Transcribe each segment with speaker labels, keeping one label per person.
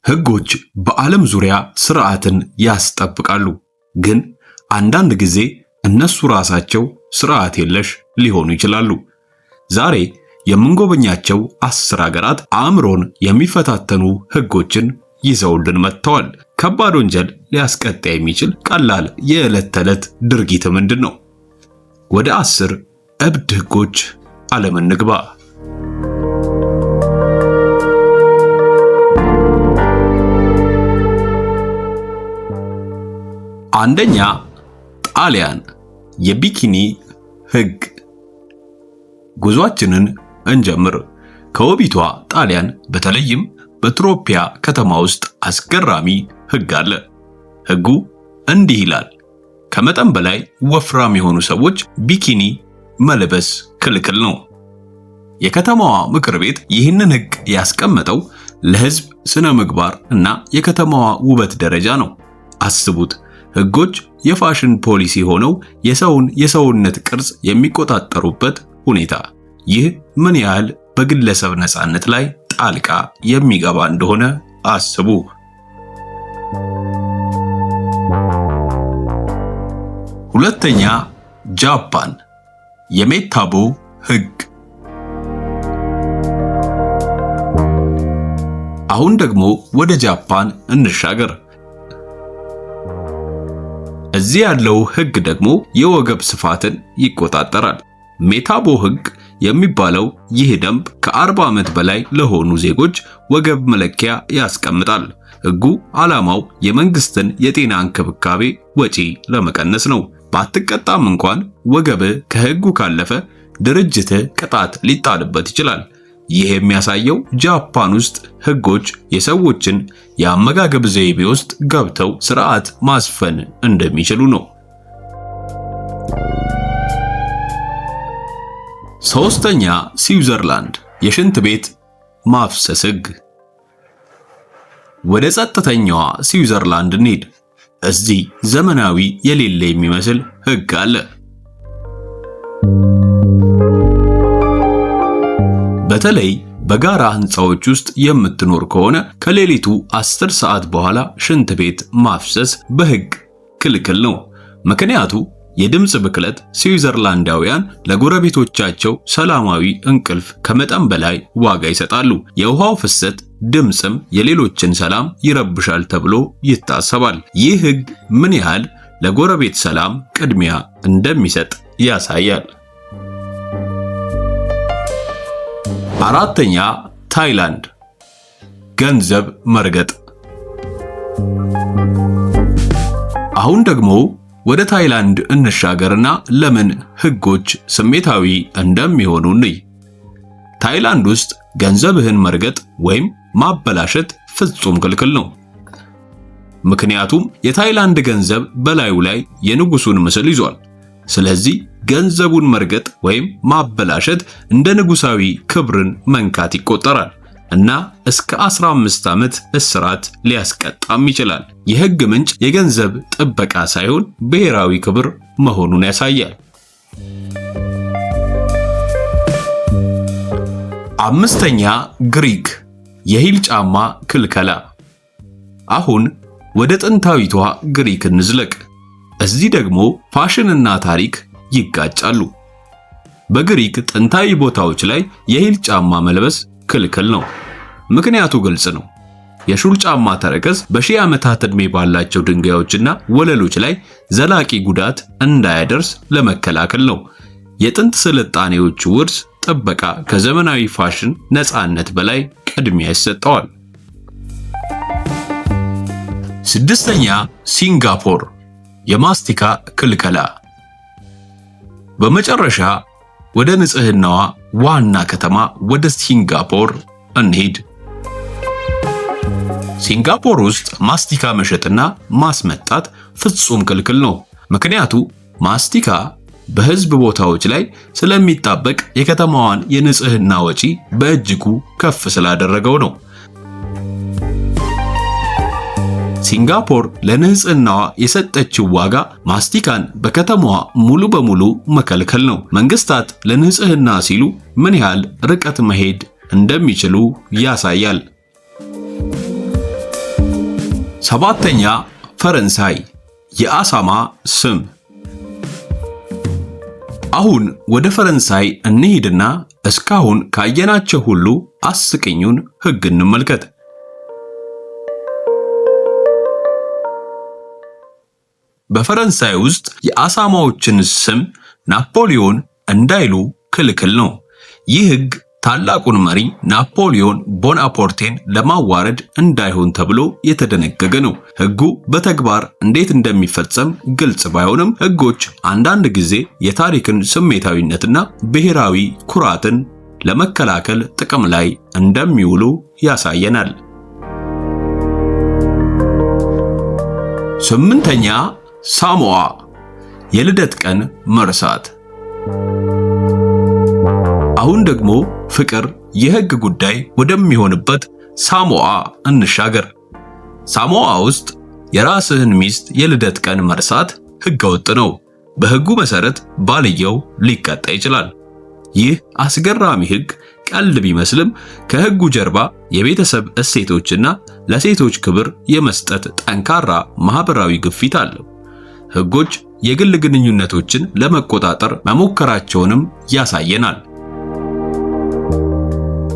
Speaker 1: ሕጎች በዓለም ዙሪያ ስርዓትን ያስጠብቃሉ። ግን አንዳንድ ጊዜ እነሱ ራሳቸው ስርዓት የለሽ ሊሆኑ ይችላሉ። ዛሬ የምንጎበኛቸው 10 ሀገራት አእምሮን የሚፈታተኑ ሕጎችን ይዘውልን መጥተዋል። ከባድ ወንጀል ሊያስቀጣ የሚችል ቀላል የዕለት ተዕለት ድርጊት ምንድን ነው? ወደ 10 እብድ ሕጎች ዓለም እንግባ። አንደኛ፣ ጣሊያን የቢኪኒ ሕግ። ጉዟችንን እንጀምር። ከውቢቷ ጣሊያን በተለይም በትሮፒያ ከተማ ውስጥ አስገራሚ ሕግ አለ። ሕጉ እንዲህ ይላል። ከመጠን በላይ ወፍራም የሆኑ ሰዎች ቢኪኒ መልበስ ክልክል ነው። የከተማዋ ምክር ቤት ይህንን ሕግ ያስቀመጠው ለሕዝብ ስነ ምግባር እና የከተማዋ ውበት ደረጃ ነው። አስቡት፣ ሕጎች የፋሽን ፖሊሲ ሆነው የሰውን የሰውነት ቅርጽ የሚቆጣጠሩበት ሁኔታ። ይህ ምን ያህል በግለሰብ ነፃነት ላይ ጣልቃ የሚገባ እንደሆነ አስቡ። ሁለተኛ፣ ጃፓን የሜታቦ ሕግ። አሁን ደግሞ ወደ ጃፓን እንሻገር። እዚህ ያለው ሕግ ደግሞ የወገብ ስፋትን ይቆጣጠራል። ሜታቦ ሕግ የሚባለው ይህ ደንብ ከ40 ዓመት በላይ ለሆኑ ዜጎች ወገብ መለኪያ ያስቀምጣል። ሕጉ ዓላማው የመንግስትን የጤና እንክብካቤ ወጪ ለመቀነስ ነው። ባትቀጣም እንኳን ወገብህ ከሕጉ ካለፈ ድርጅትህ ቅጣት ሊጣልበት ይችላል። ይህ የሚያሳየው ጃፓን ውስጥ ሕጎች የሰዎችን የአመጋገብ ዘይቤ ውስጥ ገብተው ስርዓት ማስፈን እንደሚችሉ ነው። ሶስተኛ፣ ስዊዘርላንድ የሽንት ቤት ማፍሰስ ሕግ። ወደ ጸጥተኛዋ ስዊዘርላንድ እንሂድ። እዚህ ዘመናዊ የሌለ የሚመስል ሕግ አለ። በተለይ በጋራ ህንፃዎች ውስጥ የምትኖር ከሆነ ከሌሊቱ 10 ሰዓት በኋላ ሽንት ቤት ማፍሰስ በሕግ ክልክል ነው። ምክንያቱ የድምፅ ብክለት። ስዊዘርላንዳውያን ለጎረቤቶቻቸው ሰላማዊ እንቅልፍ ከመጠን በላይ ዋጋ ይሰጣሉ። የውሃው ፍሰት ድምፅም የሌሎችን ሰላም ይረብሻል ተብሎ ይታሰባል። ይህ ሕግ ምን ያህል ለጎረቤት ሰላም ቅድሚያ እንደሚሰጥ ያሳያል። አራተኛ፣ ታይላንድ ገንዘብ መርገጥ። አሁን ደግሞ ወደ ታይላንድ እንሻገርና ለምን ሕጎች ስሜታዊ እንደሚሆኑ እንይ። ታይላንድ ውስጥ ገንዘብህን መርገጥ ወይም ማበላሸት ፍጹም ክልክል ነው። ምክንያቱም የታይላንድ ገንዘብ በላዩ ላይ የንጉሱን ምስል ይዟል። ስለዚህ ገንዘቡን መርገጥ ወይም ማበላሸት እንደ ንጉሳዊ ክብርን መንካት ይቆጠራል እና እስከ 15 ዓመት እስራት ሊያስቀጣም ይችላል። የሕግ ምንጭ የገንዘብ ጥበቃ ሳይሆን ብሔራዊ ክብር መሆኑን ያሳያል። አምስተኛ፣ ግሪክ የ heel ጫማ ክልከላ። አሁን ወደ ጥንታዊቷ ግሪክ እንዝለቅ። እዚህ ደግሞ ፋሽንና ታሪክ ይጋጫሉ። በግሪክ ጥንታዊ ቦታዎች ላይ የ heel ጫማ መልበስ ክልክል ነው። ምክንያቱ ግልጽ ነው። የሹል ጫማ ተረከዝ በሺህ ዓመታት ዕድሜ ባላቸው ድንጋዮችና ወለሎች ላይ ዘላቂ ጉዳት እንዳያደርስ ለመከላከል ነው። የጥንት ስልጣኔዎች ውርስ ጥበቃ ከዘመናዊ ፋሽን ነፃነት በላይ ቅድሚያ ይሰጠዋል። ስድስተኛ፣ ሲንጋፖር የማስቲካ ክልከላ። በመጨረሻ ወደ ንጽህናዋ ዋና ከተማ ወደ ሲንጋፖር እንሂድ። ሲንጋፖር ውስጥ ማስቲካ መሸጥና ማስመጣት ፍጹም ክልክል ነው። ምክንያቱ ማስቲካ በሕዝብ ቦታዎች ላይ ስለሚጣበቅ የከተማዋን የንጽህና ወጪ በእጅጉ ከፍ ስላደረገው ነው። ሲንጋፖር ለንጽህናዋ የሰጠችው ዋጋ ማስቲካን በከተማዋ ሙሉ በሙሉ መከልከል ነው። መንግስታት ለንጽህና ሲሉ ምን ያህል ርቀት መሄድ እንደሚችሉ ያሳያል። ሰባተኛ፣ ፈረንሳይ፣ የአሳማ ስም። አሁን ወደ ፈረንሳይ እንሂድና እስካሁን ካየናቸው ሁሉ አስቂኙን ሕግ እንመልከት። በፈረንሳይ ውስጥ የአሳማዎችን ስም ናፖሊዮን እንዳይሉ ክልክል ነው። ይህ ሕግ ታላቁን መሪ ናፖሊዮን ቦናፖርቴን ለማዋረድ እንዳይሆን ተብሎ የተደነገገ ነው። ሕጉ በተግባር እንዴት እንደሚፈጸም ግልጽ ባይሆንም ሕጎች አንዳንድ ጊዜ የታሪክን ስሜታዊነትና ብሔራዊ ኩራትን ለመከላከል ጥቅም ላይ እንደሚውሉ ያሳየናል። ስምንተኛ፣ ሳሞአ፣ የልደት ቀን መርሳት። አሁን ደግሞ ፍቅር የሕግ ጉዳይ ወደሚሆንበት ሳሞአ እንሻገር። ሳሞአ ውስጥ የራስህን ሚስት የልደት ቀን መርሳት ሕገወጥ ነው። በሕጉ መሰረት ባልየው ሊቀጣ ይችላል። ይህ አስገራሚ ሕግ ቀልድ ቢመስልም ከሕጉ ጀርባ የቤተሰብ እሴቶችና ለሴቶች ክብር የመስጠት ጠንካራ ማህበራዊ ግፊት አለው። ሕጎች የግል ግንኙነቶችን ለመቆጣጠር መሞከራቸውንም ያሳየናል።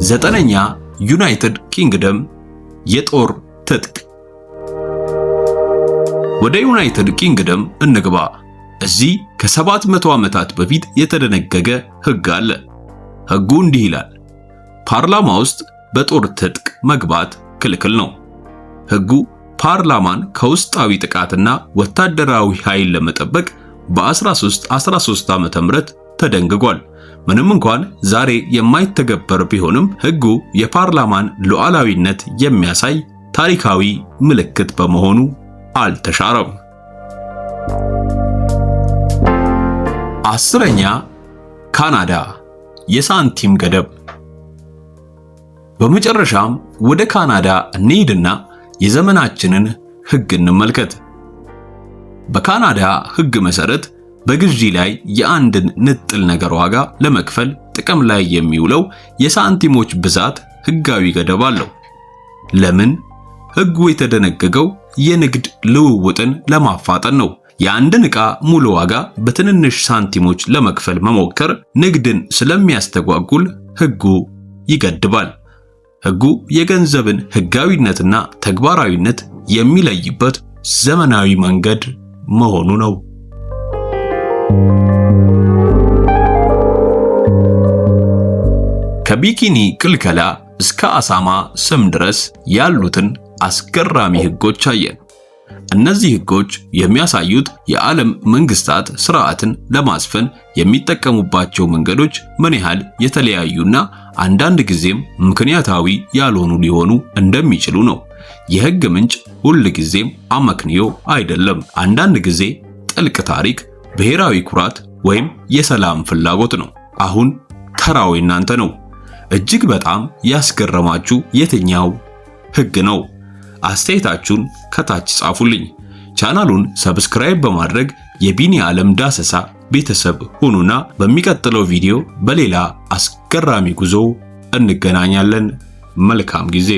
Speaker 1: ዘጠነኛ፣ ዩናይትድ ኪንግደም፣ የጦር ትጥቅ። ወደ ዩናይትድ ኪንግደም እንግባ። እዚህ ከ700 ዓመታት በፊት የተደነገገ ሕግ አለ። ሕጉ እንዲህ ይላል፦ ፓርላማ ውስጥ በጦር ትጥቅ መግባት ክልክል ነው። ሕጉ ፓርላማን ከውስጣዊ ጥቃትና ወታደራዊ ኃይል ለመጠበቅ በ1313 ዓ.ም ተደንግጓል። ምንም እንኳን ዛሬ የማይተገበር ቢሆንም ሕጉ የፓርላማን ሉዓላዊነት የሚያሳይ ታሪካዊ ምልክት በመሆኑ አልተሻረም። 10ኛ፣ ካናዳ፣ የሳንቲም ገደብ። በመጨረሻም ወደ ካናዳ እንሂድና የዘመናችንን ሕግ እንመልከት። በካናዳ ሕግ መሰረት በግዢ ላይ የአንድን ንጥል ነገር ዋጋ ለመክፈል ጥቅም ላይ የሚውለው የሳንቲሞች ብዛት ሕጋዊ ገደብ አለው። ለምን? ሕጉ የተደነገገው የንግድ ልውውጥን ለማፋጠን ነው። የአንድን ዕቃ ሙሉ ዋጋ በትንንሽ ሳንቲሞች ለመክፈል መሞከር ንግድን ስለሚያስተጓጉል ሕጉ ይገድባል። ሕጉ የገንዘብን ሕጋዊነትና ተግባራዊነት የሚለይበት ዘመናዊ መንገድ መሆኑ ነው። ከቢኪኒ ክልከላ እስከ አሳማ ስም ድረስ ያሉትን አስገራሚ ሕጎች አየን። እነዚህ ሕጎች የሚያሳዩት የዓለም መንግስታት ስርዓትን ለማስፈን የሚጠቀሙባቸው መንገዶች ምን ያህል የተለያዩና አንዳንድ ጊዜም ምክንያታዊ ያልሆኑ ሊሆኑ እንደሚችሉ ነው። የሕግ ምንጭ ሁል ጊዜም አመክንዮ አይደለም። አንዳንድ ጊዜ ጥልቅ ታሪክ፣ ብሔራዊ ኩራት ወይም የሰላም ፍላጎት ነው። አሁን ተራው የእናንተ ነው። እጅግ በጣም ያስገረማችሁ የትኛው ሕግ ነው? አስተያየታችሁን ከታች ጻፉልኝ። ቻናሉን subscribe በማድረግ የቢኒ ዓለም ዳሰሳ ቤተሰብ ሁኑና በሚቀጥለው ቪዲዮ በሌላ አስገራሚ ጉዞ እንገናኛለን። መልካም ጊዜ።